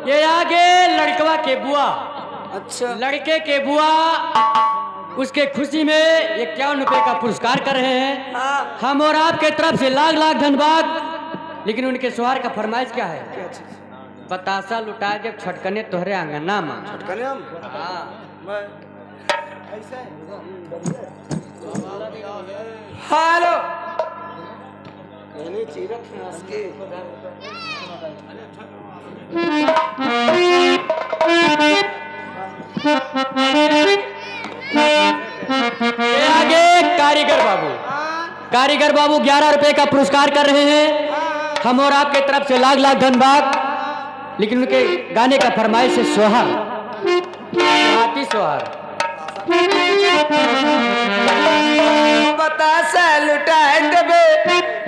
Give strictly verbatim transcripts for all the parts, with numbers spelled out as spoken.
ये आगे लड़कवा के बुआ, अच्छा। लड़के के बुआ, उसके खुशी में इक्यावन रुपए का पुरस्कार कर रहे हैं। हाँ। हम और आपके तरफ से लाख लाख धन्यवाद। लेकिन उनके सोहर का फरमाइश क्या है? क्या चीज? बतासा लुटाए जब छटकने तोहरे आंगना मा। छटकने हम? हाँ। मैं हेलो। नहीं, चीरत है हंस के। ये आगे कारीगर बाबू। कारीगर बाबू ग्यारह रुपए का पुरस्कार कर रहे हैं। हम और आपके तरफ से लाख लाख धन्यवाद। लेकिन उनके गाने का फरमाइश है सोहर। हाथी सोहर। बतासा लुटाए देबे,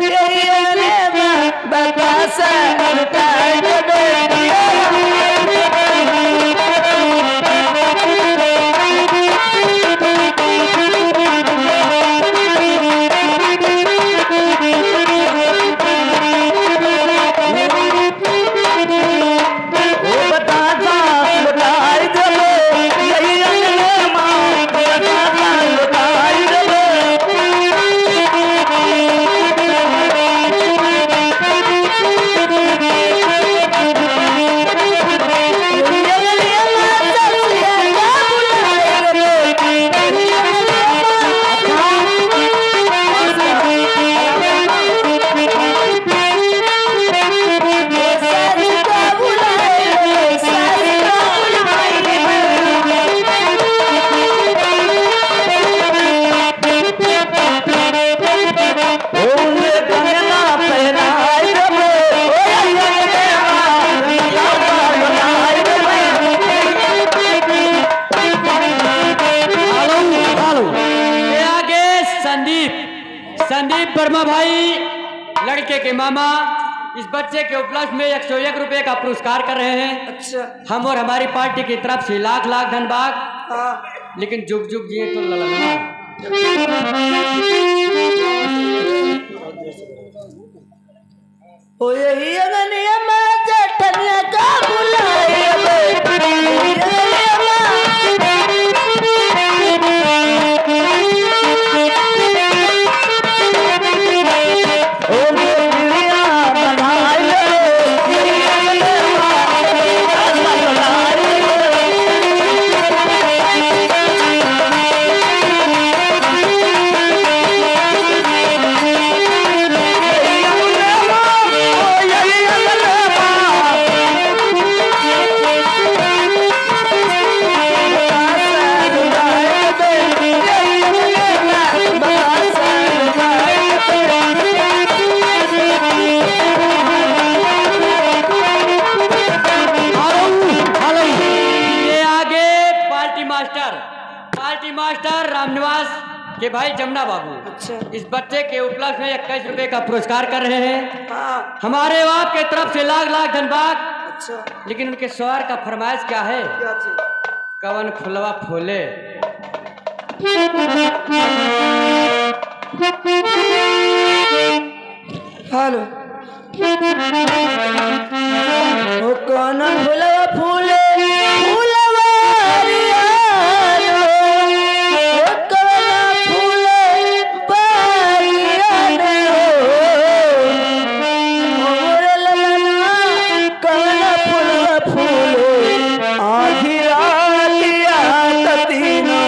यही अगले में बतासा लुटाए देबे। हेलो, हेलो। ये आगे संदीप, संदीप वर्मा भाई, लड़के के मामा, इस बच्चे के उपलक्ष्य में एक सौ एक रुपए का पुरस्कार कर रहे हैं। अच्छा। हम और हमारी पार्टी की तरफ से लाख लाख धन्यवाद। हाँ। लेकिन जुग जुग जिए तो ललनवा। ओ यही अंगनिया में जेठनिया का बुलाए बे। हेलो, हेलो। ये आगे पार्टी मास्टर, पार्टी मास्टर रामनिवास के भाई जमुना बाबू। अच्छा। इस बच्चे के उपलक्ष्य में इक्कीस रुपए का पुरस्कार कर रहे हैं। हाँ। हमारे बाप के तरफ से लाख लाख धन्यवाद। अच्छा। लेकिन उनके सोहर का फरमाइश क्या है? क्या चीज? कवन फुलवा फूले? हेलो। ओ कौन फुलवा फूले, फुलवरिया रे। ओ कौन फूले, बरिया रे। ओ मोरे ललना, कौन फुलवा फूले, आधी रातिया त तीनों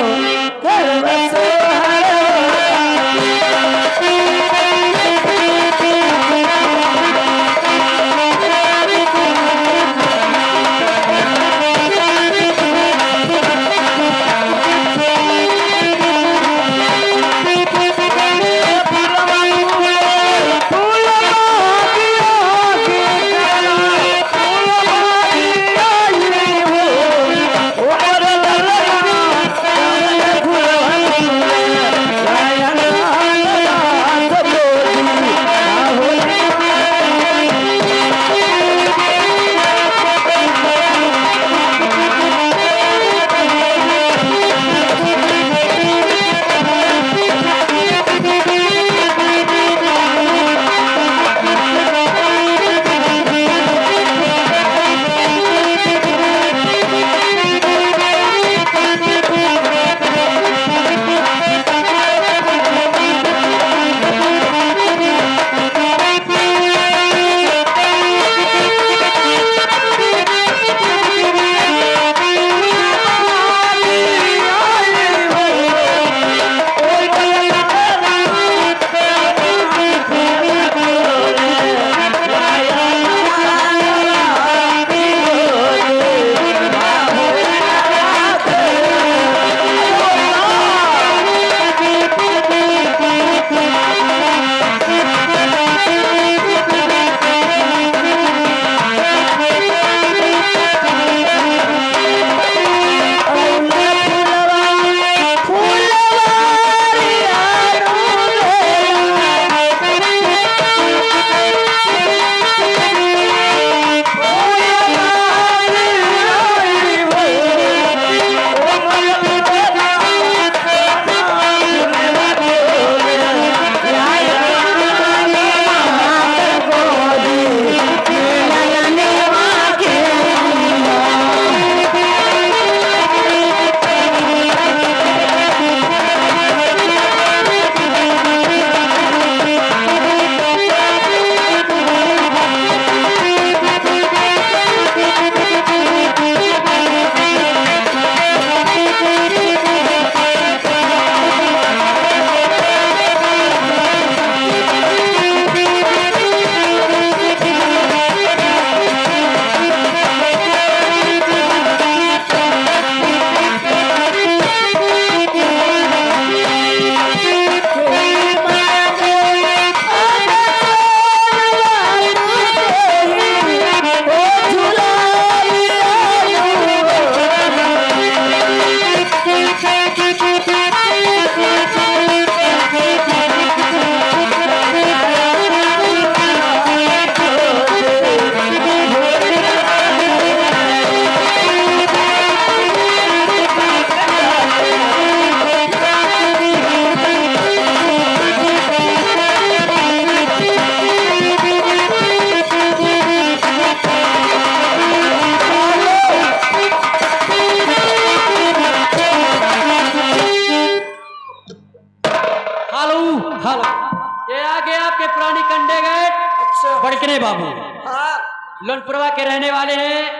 के नहीं बाबू, हाँ। लोनपुरवा के रहने वाले हैं,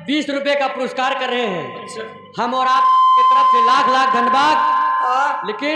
बीस रुपए का पुरस्कार कर रहे हैं। अच्छा। हम और आप की तरफ से लाख लाख धन्यवाद। हाँ। लेकिन